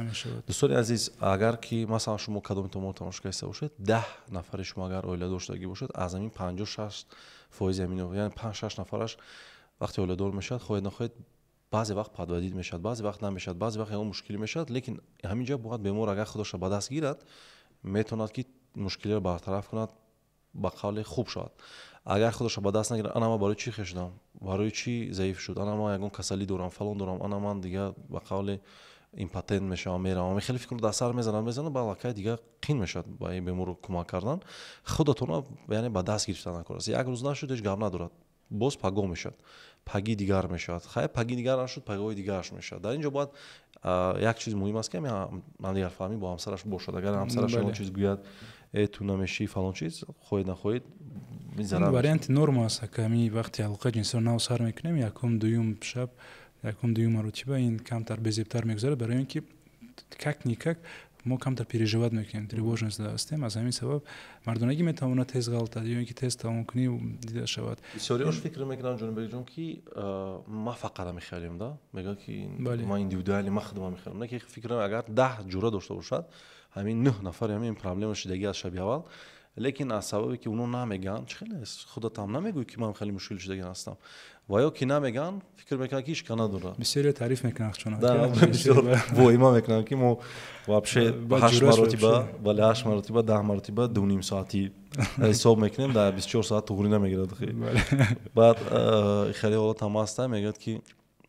дӯстони азиз. Агар ки, масалан, шумо кадоми мо тамошо кардиста бошед, 10 нафари шумо агар оиладор шудагӣ бошед, аз ҳамин 56% ҳамин, яъне панҷ шаш нафараш вақте оиладор мешавад, хоҳед нахоҳед, баъзе вақт подводить мешавад, баъзе вақт намешавад, баъзе вақт ягон мушкилӣ мешавад. Лекин ҳамин ҷо бояд бемор агар худашро ба даст гирад, метавонад, ки мушкилиро бартараф кунад, ба қавле хуб шавад. Агар худашро ба даст нагирад, ана, ман барои чӣ хел шудам, барои чӣ заиф шуд, ана, ман ягон касалӣ дорам, фалон дорам, ана, ман дигар ба қавле импотент мешавам, меравам, хеле фикрро дар сар мезанад, мезанад, ба аллакай дигар қин мешавад ба ин беморро кӯмак кардан. Худатонро, яъне, ба даст гирифтан накор аст. Як рӯз нашуд, ҳеҷ гап надорад, боз пагоҳ мешавад, паги дигар мешавад, хай, паги дигар нашуд, пагоҳи дигараш мешавад. Дар ин ҷо бояд як чиз муҳим аст, ки ҳамдигарфаҳмӣ бо ҳамсараш бошад. Агар ҳамсараш ягон чиз гӯяд: «Э, ту намешӣ», фалон чиз, хоҳед нахоҳед. Варианти норма аст. Ами вақте алоқаи ҷинсиро нав сар мекунем, якум дуюм шаб, якум дуюм маротиба ин камтар безебтар мегузарад, барои он ки как никак мо камтар переживать мекунем, тревожность ҳастем. Аз ҳамин сабаб мардонагӣ метавонад тез ғалтад ё ин ки тез тамом кунӣ дида шавад. Бисёриҳош фикр мекунанд, Ҷонибекҷон, ки ман фақат мехелем да, мегӯянд, ки ман индивидуально, ман худама мехелам. Не, ки фикр, агар 10 ҷура дошта бошад, ҳамин нӯҳ нафари ҳамин проблема шидагӣ аз шаби аввал. Лекин аз сабабе ки оно намегӯянд, чӣ хеле худатам намегӯӣ, ки ман хеле мушкил шудагӣ ҳастам, ва ё ки намегӯянд, фикр мекунанд, ки ҳеч ка надорад. Бисёре таъриф мекунанд. Бисёр воима мекунанд, ки мо вообще ҳашт маротиба, бале, 8 маротиба, 10 маротиба, 2,5 соати ҳисоб мекунем, дар 24 соат туғрӣ намегирад. Баъд хеле ҳолат ҳам ҳаста, мегӯяд, ки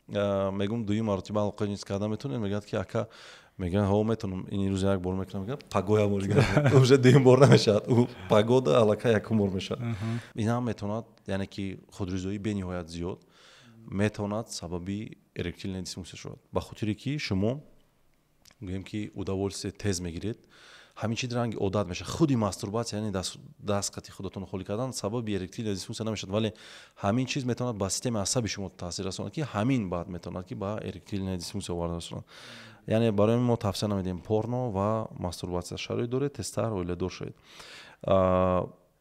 мегӯм, дуюм маротиба алоқаи ҷинс карда метавонед? Мегӯяд, ки ака, мегӯяд, ҳо, метавонам, ин рӯз як бор мекунам. Мегӯяд, паго як бор дигар, уже дуюм бор намешавад, ӯ пагода аллакай якум бор мешавад. Ин ҳам метавонад, яъне ки худризоӣ бениҳоят зиёд метавонад сабаби эректильная дисфункция шавад, ба хотире ки шумо, гӯем ки, удовольствие тез мегиред, ҳамин чиз ранги одат мешавад. Худи мастурбатсия, яъне даст қати худатонро холӣ кардан, сабаби эректильная дисфункция намешавад, вале ҳамин чиз метавонад ба системаи асаби шумо таъсир расонад, ки ҳамин баъд метавонад, ки ба эректильная дисфункция оварда расонад. Яъне барои мо тавсия намедиҳем порно ва мастурбатсия. Шароит доред, тезтар оиладор шавед.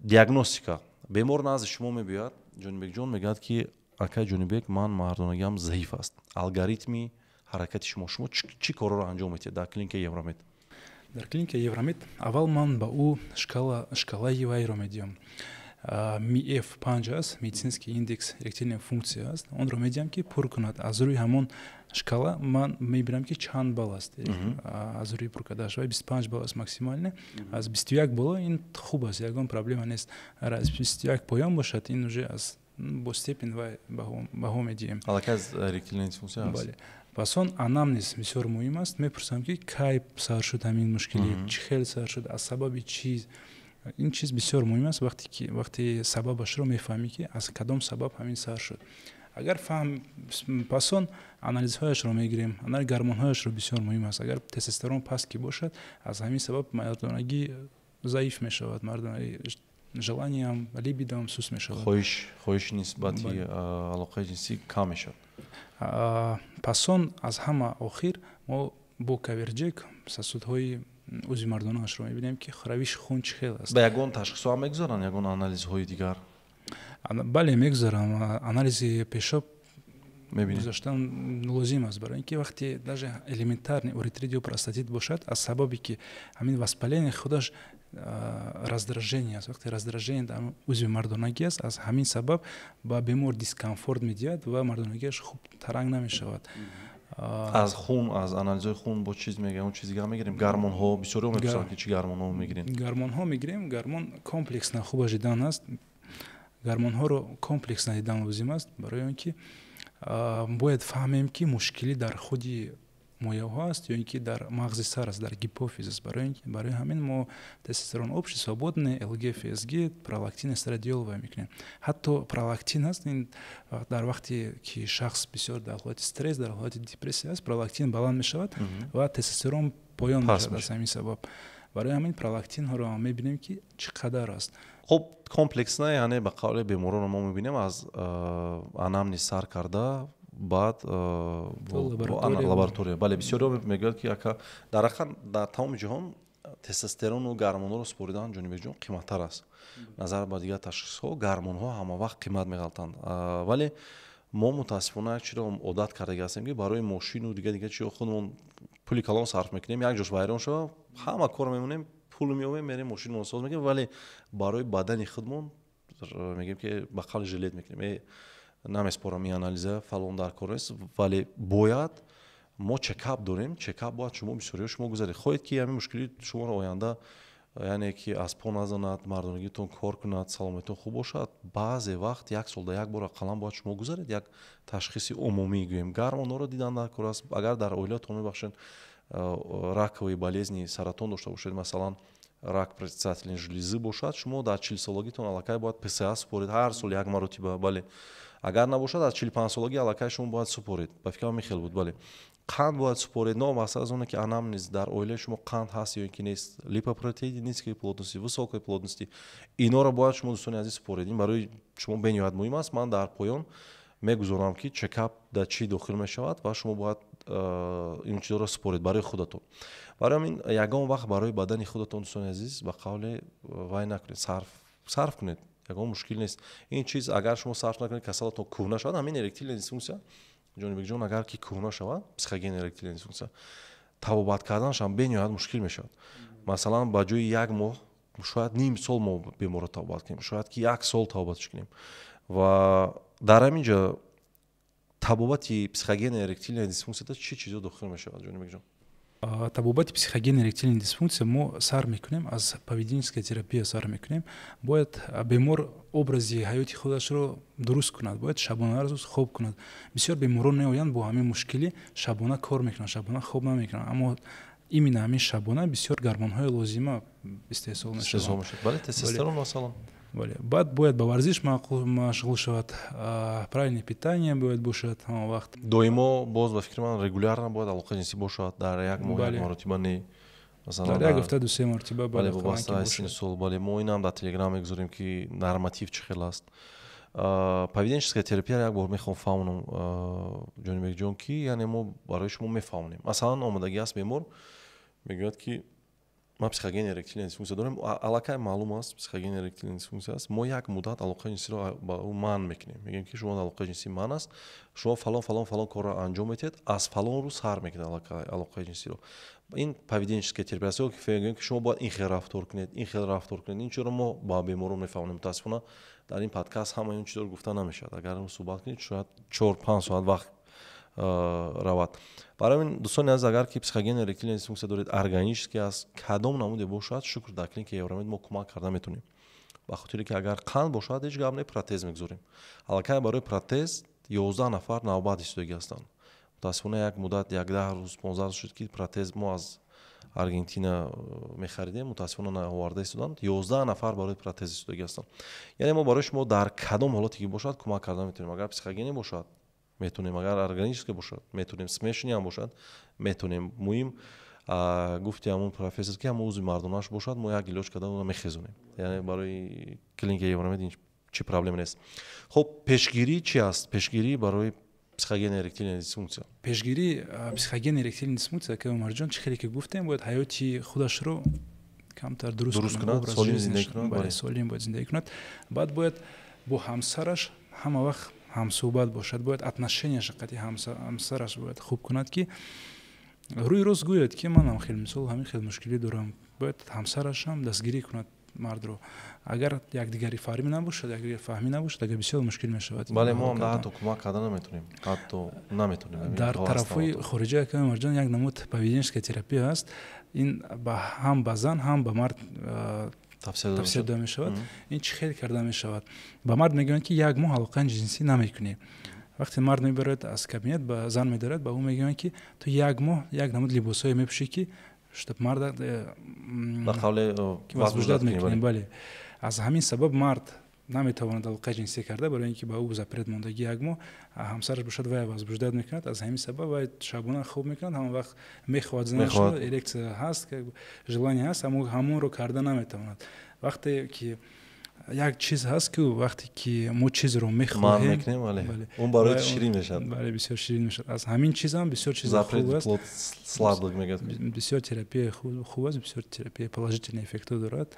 Диагностика. Бемор назди шумо мебиёяд, Ҷонибекҷон, мегӯяд, ки акай Ҷонибек, ман мардонагиам заиф аст. Алгоритми ҳаракати шумо чӣ корҳоро анҷом медиҳед дар клиникаи Евромед? Дар клиникаи Евромед аввал ман ба ӯ шкалаи вайро медиҳам, МИЭФ 5 аст, медицинский индекс эректильной функция аст. Онро медиҳам, ки пур кунад. Аз рӯи ҳамон шкала ман мебинам, ки чанд балл аст. Аз рӯи пур кардаш вай 25 балл аст максимально. Аз 21 боло ин хуб аст, ягон проблема нест. Агар аз 21 поён бошад, ин уже аз бо степень вай баҳо медиҳем. Аллакай аз эректильная дисфункция аст. Бале. Пас он анамнез бисёр муҳим аст. Мепурсам, ки кай сар шуд ҳамин мушкилӣ, чӣ хел сар шуд, аз сабаби чиз. Ин чиз бисёр муҳим аст, вақте ки вақте сабабашро мефаҳмӣ, ки аз кадом сабаб ҳамин сар шуд. Агар фаҳм, пас он анализҳояшро мегирем, анализ гормонҳояшро бисёр муҳим аст. Агар тестостерон паст ки бошад, аз ҳамин сабаб мардонагӣ заиф мешавад, мардонагӣ, желаниям, либидоам суст мешавад. Хоҳиш нисбати алоқаи ҷинсӣ кам мешавад. Пас он аз ҳама охир мо бо Каверджек сосудҳои узви мардонаашро мебинем, ки равиши хун чӣ хел аст. Ба ягон ташхисҳо ҳам мегузаранд, ягон анализҳои дигар? Бале, мегузарам. Анализи пешоб гузаштан лозим аст, барои ин ки вақте даже элементарный уретрит ё простатит бошад, аз сабабе ки ҳамин воспаление худаш раздражение аст, вақте раздражение дар узви мардонагӣ аст, аз ҳамин сабаб ба бемор дискомфорт медиҳад ва мардонагиаш хуб таранг намешавад. Аз хун, аз анализҳои хун бо чиз мегирем, он чиз дигар мегирем? Гормонҳо, бисёриҳо мепурсанд, ки чӣ гормонҳо мегирем. Гормонҳо мегирем. Гормон комплексно хубаш дидан аст. Гормонҳоро комплексно дидан лозим аст, барои он ки бояд фаҳмем, ки мушкилӣ дар худи мояҳо аст ё ин ки дар мағзи сар аст, дар гипофиз аст. Барои ҳамин мо тестостерон общий, свободный, ЛГ, ФСГ, пролактин, эстрадиол вай мекунем. Ҳатто пролактин аст, ин дар вақте ки шахс бисёр дар ҳолати стресс, дар ҳолати депрессия аст, пролактин баланд мешавад ва тестостерон поён мешавад. Аз ҳамин сабаб, барои ҳамин пролактинҳоро ҳам мебинем, ки чӣ қадар аст. Хуб, комплексно, яъне ба қавле беморонро мо мебинем, аз анамнез сар карда, баъд лаборатория. Бале, бисёриҳо мегӯяд, ки ака, дар ҳақиқат дар тамоми ҷаҳон тестостерону гормонҳоро супоридан, Ҷонибекҷон, қиматтар аст назар ба дигар ташхисҳо. Гормонҳо ҳама вақт қимат меғалтанд, вале мо мутаассифона як чиро одат кардаги ҳастем, ки барои мошину дигар дигар чиҳо худмон пули калон сарф мекунем. Як ҷош вайрон шава, ҳама кор мемонем, пул меёбем, мерем, мошинмон соз мекунем, вале барои бадани худмон мегӯем, ки ба қавли жалеть мекунем, намеспорам ин анализа, фалон дар кор нест. Вале бояд мо чекап дорем, чекап бояд шумо, бисёриҳо шумо гузаред. Хоҳед, ки ҳамин мушкили шуморо оянда, яъне ки аз по назанад, мардонагитон кор кунад, саломатитон хуб бошад, баъзе вақт як солда як бор ақаллан бояд шумо гузаред як ташхиси умумӣ, гӯем, гормонҳоро дидан дар кор аст. Агар дар оилатон, мебахшед, раковые болезни, саратон дошта бошед, масалан, рак предстательной железы бошад, шумо дар 40-солагитон аллакай бояд ПСА супоред ҳар сол як маротиба. Бале, агар набошад, аз 45-солагӣ аллакай шумо бояд супоред. Ба фикрам, михел буд. Бале, қанд бояд супоред, новобаста аз оне ки анамнез дар оилаи шумо қанд ҳаст ё ин ки нест, липопротеиди низкой плотности, высокой плотности, инора бояд шумо, дӯстони азиз, супоред. Ин барои шумо бениҳоят муҳим аст. Ман дар поён мегузорам, ки чекап дар чӣ дохил мешавад ва шумо бояд ин чизҳоро супоред барои худатон. Барои ҳамин ягон вақт барои бадани худатон, дӯстони азиз, ба қавле вай накунед, сарф кунед, ягон мушкил нест ин чиз. Агар шумо сарф накунед, касалатон кӯҳна шавад, ҳамин эректильная дисфункция, Ҷонибекҷон, агар ки кӯҳна шавад, психогенная эректильная дисфункция, табобат карданашам бениҳоят мушкил мешавад. Масалан, ба ҷои як моҳ Шояд ним сол мо беморро табобат кунем, шояд ки як сол табобатш кунем. Ва дар ҳамин ҷо табобати психогенная эректильная дисфунксияда чӣ чизо дохил мешавад, Ҷонибекҷон? Табобати психогенная эректильная дисфункция мо сар мекунем аз поведенческая терапия сар мекунем. Бояд бемор образи ҳаёти худашро дуруст кунад, бояд шабона рӯз хоб кунад. Бисёр беморон меоянд бо ҳамин мушкилӣ: шабона кор мекунанд, шабона хоб намекунанд, аммо именно ҳамин шабона бисёр гормонҳои лозима истеҳсол мешаванд. Бале, тестостерон масалан. Бале. Баъд бояд ба варзиш машғул шавад, правильное питание бояд бошад ҳама вақт. Доимо боз, ба фикри ман, регулярно бояд алоқаи ҷинсӣ бошад, дар як моҳ як маротиба не. Масалан, дар як ҳафта ду-се маротиба. Бале, вобаста аз синну сол. Бале, мо инам дар Телеграм мегузорем, ки норматив чӣ хел аст. Поведенческая терапия як бор мехоҳам фаҳмонам, Ҷонибекҷон, ки яъне мо барои шумо мефаҳмонем. Масалан, омодагӣ аст, бемор мегӯяд, ки ман психогенная эректильная дисфункция дорем. Аллакай маълум аст, психогенная эректильная дисфункция аст. Мо як муддат алоқаи ҷинсиро ба ӯ манъ мекунем, мегӯем, ки шумо алоқаи ҷинсӣ манъ аст, шумо фалон, фалон, фалон корро анҷом медиҳед, аз фалон рӯз сар мекунед алоқаи ҷинсиро. Ин поведенческая терапия аст, ки мегӯем, ки шумо бояд ин хел рафтор кунед, ин хел рафтор кунед. Ин чиро мо ба беморон мефаҳмонем. Мутаассифона, дар ин подкаст ҳамаи он чизоро гуфта намешавад. Агар суҳбат кунед, шояд 4-5 соат вақт равад. Барои ҳамин, дӯстони азиз, агар ки психогенная эректильная дисфункция доред, органически аст, кадом намуде бошад, шукр, дар клиникаи Евромед мо кӯмак карда метавонем. Ба хотире ки агар қанд бошад, ҳеҷ гап не, протез мегузорем. Аллакай барои протез 11 нафар навбат истодагӣ ҳастанд. Мутаассифона, як муддат, як 10 рӯз, 15 рӯз шуд, ки протез мо аз Аргентина мехаридем, мутаассифона, наоварда истоданд. 11 нафар барои протез истодагӣ ҳастанд. Яъне мо барои шумо дар кадом ҳолате ки бошад, кӯмак карда метавонем. Агар психогенӣ бошад, метавонем, агар органически бошад, метавонем, смешанный ҳам бошад, метавонем. Муҳим, гуфти ҳамун профессор, ки ҳамон узви мардонаш бошад, мо як илоҷ карда онро мехезонем. Яъне барои клиникаи Евромед ин чӣ проблема нест. Хуб, пешгирӣ чи аст? Пешгирӣ барои психогенная эректильная дисфункция? Пешгирӣ психогенная эректильная дисфункция, ка Умарҷон, чӣ хеле ки гуфтем, бояд ҳаёти худашро камтар дуруст кунад, солим зиндагӣ кунад. Солим бояд зиндагӣ кунад. Баъд бояд бо ҳамсараш ҳама вақт ҳамсӯҳбат бошад, бояд отношенияша қати ҳамсараш бояд хуб кунад, ки рӯи рост гӯяд, ки манам хел, мисол, ҳамин хел мушкилӣ дорам. Бояд ҳамсарашам дастгирӣ кунад мардро. Агар якдигари фаҳмӣ набошад, якдигари фаҳмӣ набошад, агар бисёр мушкил мешавад. Бале, мо ҳам ҳатто кӯмак карда наметонем, ҳатто наметонем. Дар тарафҳои хориҷа, акаи Умарҷон, як намуд поведенческая терапия ҳаст. Ин ҳам ба зан, ҳам ба мард тавсия дода мешавад. Ин чӣ хел карда мешавад? Ба мард мегӯянд, ки як моҳ алоқаи ҷинсӣ намекунӣ. Вақте мард мебарояд аз кабинет, ба зан медорад, ба ӯ мегӯянд, ки ту як моҳ як намуд либосҳое мепӯшӣ, ки чтоб марда ба қавле возбуждать мекунем. Бале, аз ҳамин сабаб мард наметавонад алоқаи ҷинсӣ карда, барои ин ки ба ӯ запрет мондагӣ як моҳ. Ҳамсараш бошад, вай возбуждать мекунад. Аз ҳамин сабаб вай шабона хоб мекунад, ҳама вақт мехоҳад занашро, эрекция ҳаст, желание ҳаст, аммо ҳамонро карда наметавонад. Вақте ки як чиз ҳаст, ки вақте ки мо чизро мехоҳем, он барои ширин мешавад. Бале, бисёр ширин мешавад. Аз ҳамин чизам бисёр чизи хуб аст. Сладок мегӯяд. Бисёр терапияи хуб аст, бисёр терапия положительный эффектҳо дорад.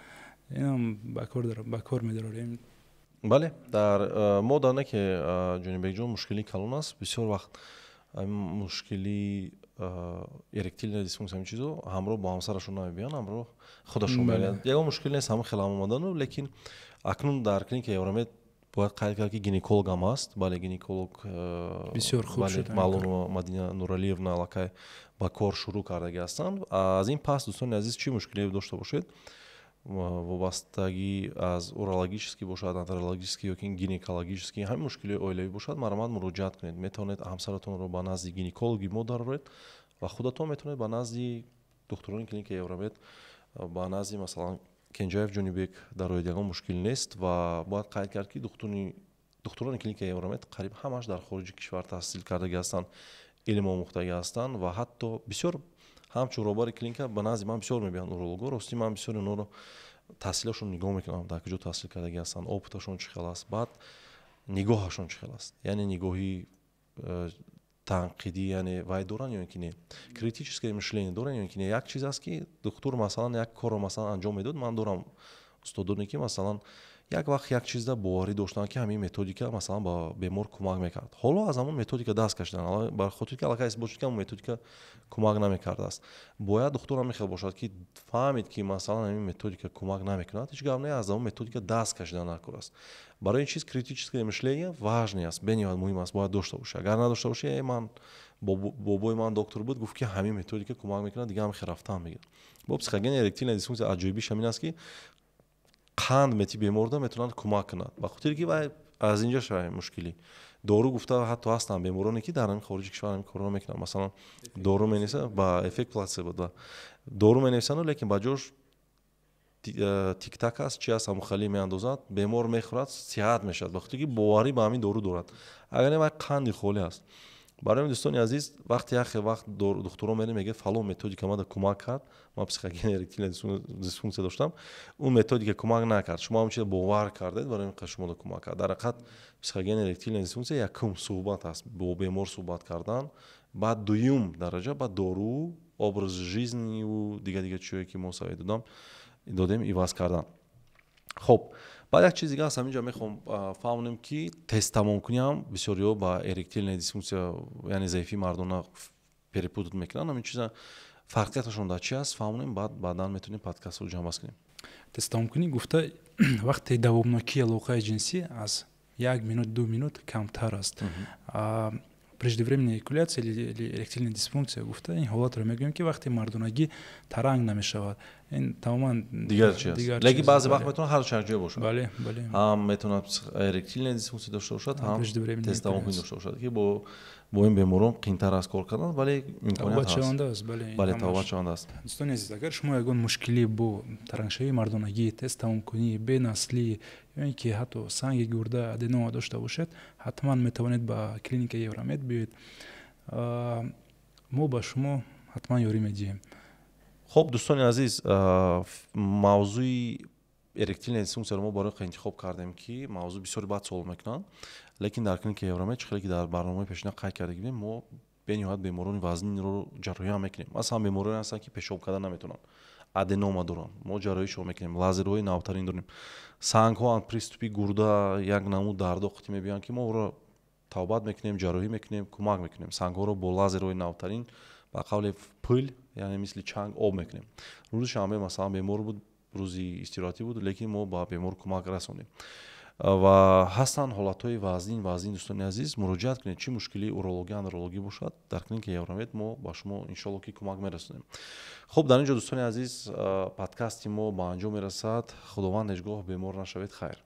Инам ба кор медарорем. Бале, дар мо дар не ки, Ҷонибекҷон, мушкилии калон аст. Бисёр вақт мушкилии эректильная дисфункция, ҳамин чизо ҳамроҳ бо ҳамсарашон намебиёнд, ҳамроҳ худашон меоянд. Ягон мушкил нест, ҳамин хел ҳам омадану. Лекин акнун дар клиникаи Евромед бояд қайд кард, ки гинеколог ҳам ҳаст. Бале, гинеколог. Бисёр хуб шуд. Маълумова Мадина Нуралиевна аллакай ба кор шурӯъ кардагӣ ҳастанд. Аз ин пас, дӯстони азиз, чӣ мушкиле дошта бошед, вобастагӣ аз урологический бошад, андрологический ё ки гинекологический, ҳамин мушкилиҳои оилавӣ бошад, марҳамат, муроҷиат кунед. Метавонед ҳамсаратонро ба назди гинекологи мо дароред ва худатон метавонед ба назди духтурони клиникаи Евромед, ба назди, масалан, Кенҷаев Ҷонибек дароед, ягон мушкил нест. Ва бояд қайд кард, ки духтурони клиникаи Евромед қариб ҳамаш дар хориҷи кишвар таҳсил кардагӣ ҳастанд, илм омӯхтагӣ ҳастанд. Ва ҳатто бисёр ҳамчун роҳбари клиника ба назди ман бисёр мебиёнд урологҳо. Ростӣ, ман бисёр онҳоро, таҳсилашон нигоҳ мекунам, дар куҷо таҳсил кардагӣ ҳастанд, опыташон чӣ хел аст, баъд нигоҳашон чӣ хел аст, яъне нигоҳи танқидӣ, яъне вай доранд ё ин ки не, критическое мышление доранд ё ин ки не. Як чиз аст, ки духтур, масалан, як корро, масалан, анҷом медод. Ман дорам устодоне, ки, масалан, Як вақт як чизда боварӣ доштанд, ки ҳамин методика, масалан, ба бемор кӯмак мекард. Ҳоло аз ҳамон методика даст кашиданд, бар хотире ки аллакай исбот шуд, ки ҳамон методика кӯмак намекардааст. Бояд духтур ҳам мехел бошад, ки фаҳмид, ки, масалан, ҳамин методика кӯмак намекунад, ҳеҷ гап не, аз ҳамон методика даст кашидан даркор аст. Барои ин чиз критическое мышление важный аст, бениҳоят муҳим аст, бояд дошта бошӣ. Агар надошта бошӣ, ман бобои ман доктор буд, гуфт, ки ҳамин методика кӯмак мекунад, дига ҳам хел рафтан мегирад. Бо психогенная эректильная дисфункция аҷоибиш ҳамин аст, ки қанд мети беморда, метавонад кӯмак кунад, ба хотире ки вай аз инҷа шава мушкилӣ. Дору гуфта, ҳатто ҳастанд бемороне, ки дар ҳамин хориҷи кишвар ҳамин корро мекунанд. Масалан, дору менависанд, ба эффект плацебо да дору менависанду, лекин ба ҷош тиктак аст, чи аст, ҳамухалӣ меандозад, бемор мехӯрад, сиҳат мешавад, ба хотире ки боварӣ ба ҳамин дору дорад. Агар не, вай қанди холӣ аст. Барои дӯстони азиз, вақте яхе вақт духтуро мерем, мегӯяд: «Фалон методика мада кӯмак кард, ман психогенная эректильная дисфункция доштам, он методика кӯмак накард, шумо ҳам чиза бовар кардед, барои ин шумода кӯмак кард». Дар ҳақиқат, психогенная эректильная дисфункция якум суҳбат аст, бо бемор суҳбат кардан, баъд дуюм дараҷа ба дору, образ жизни ю дига дига чизое, ки мо совет додем, иваз кардан. Хоб, баъд як чиз дига аст, ҳаминҷа мехоҳам фаҳмонем, ки тезтамомкунӣ ҳам бисёриҳо ба эректильная дисфункция, яъне заифии мардона, перепутать мекунанд. Ҳамин чиза фарқияташон дар чи аст, фаҳмонем, баъд баъдан метавонем подкастро ҷамъбаст кунем. Тезтамомкунӣ гуфта, вақте давомнокии алоқаи ҷинсӣ аз 1 минут, 2 минут камтар аст. Преждевременная эякуляция или эректильная дисфункция гуфта, ин ҳолатро мегӯем, ки вақте мардонагӣ таранг намешавад. Ин тамоман дигар чи аст, лекин баъзе вақт метавонад ҳар чанд ҷой бошад. Бале, бале. Ҳам метавонад эректильная дисфункция дошта бошад, ҳам тезтавонкунӣ дошта бошад, ки бо ин беморон қиинтар аст кор кардан, вале имконият ҳаст. Бале. Бале, тавбатшаванда аст. Дӯстони азиз, агар шумо ягон мушкилӣ бо тарангшавии мардонагӣ, тезтамомкунӣ, бенаслӣ ё ин ки ҳатто санги гурда, аденома дошта бошед, ҳатман метавонед ба клиникаи Евромед биёед. Мо ба шумо ҳатман ёрӣ медиҳем. Хуб, дӯстони азиз, мавзӯи эректильная дисфункцияро мо барои интихоб кардем, ки мавзӯъ бисёри баъд суол мекунанд. Лекин дар клиникаи Евромед, чӣ хеле ки дар барномаи пешина қайд карда гирем, мо бениҳоят беморони вазнинро ҷарроҳӣ ҳам мекунем. Масалан, бемороне ҳастанд, ки пешоб карда наметавонанд, аденома доранд, мо ҷарроҳишон мекунем, лазерҳои навтарин дорем. Сангҳо, приступи гурда, як намуд дардо қити мебиёянд, ки мо ӯро тавбат мекунем, ҷарроҳӣ мекунем, кӯмак мекунем. Сангҳоро бо лазерҳои навтарин, ба қавле пил, яъне мисли чанг, об мекунем. Рӯзи шанбе, масалан, бемор буд, рӯзи истироҳатӣ буд, лекин мо ба бемор кӯмак расондем. Ва ҳастанд ҳолатҳои вазнин, вазнин. Дӯстони азиз, муроҷиат кунед, чӣ мушкилии урологӣ, андрологӣ бошад, дар клиникаи Евромед мо ба шумо, иншолло, ки кӯмак мерасонем. Хуб, дар ин ҷо, дӯстони азиз, подкасти мо ба анҷом мерасад. Худованд ҳеҷ гоҳ бемор нашавед. Хайр.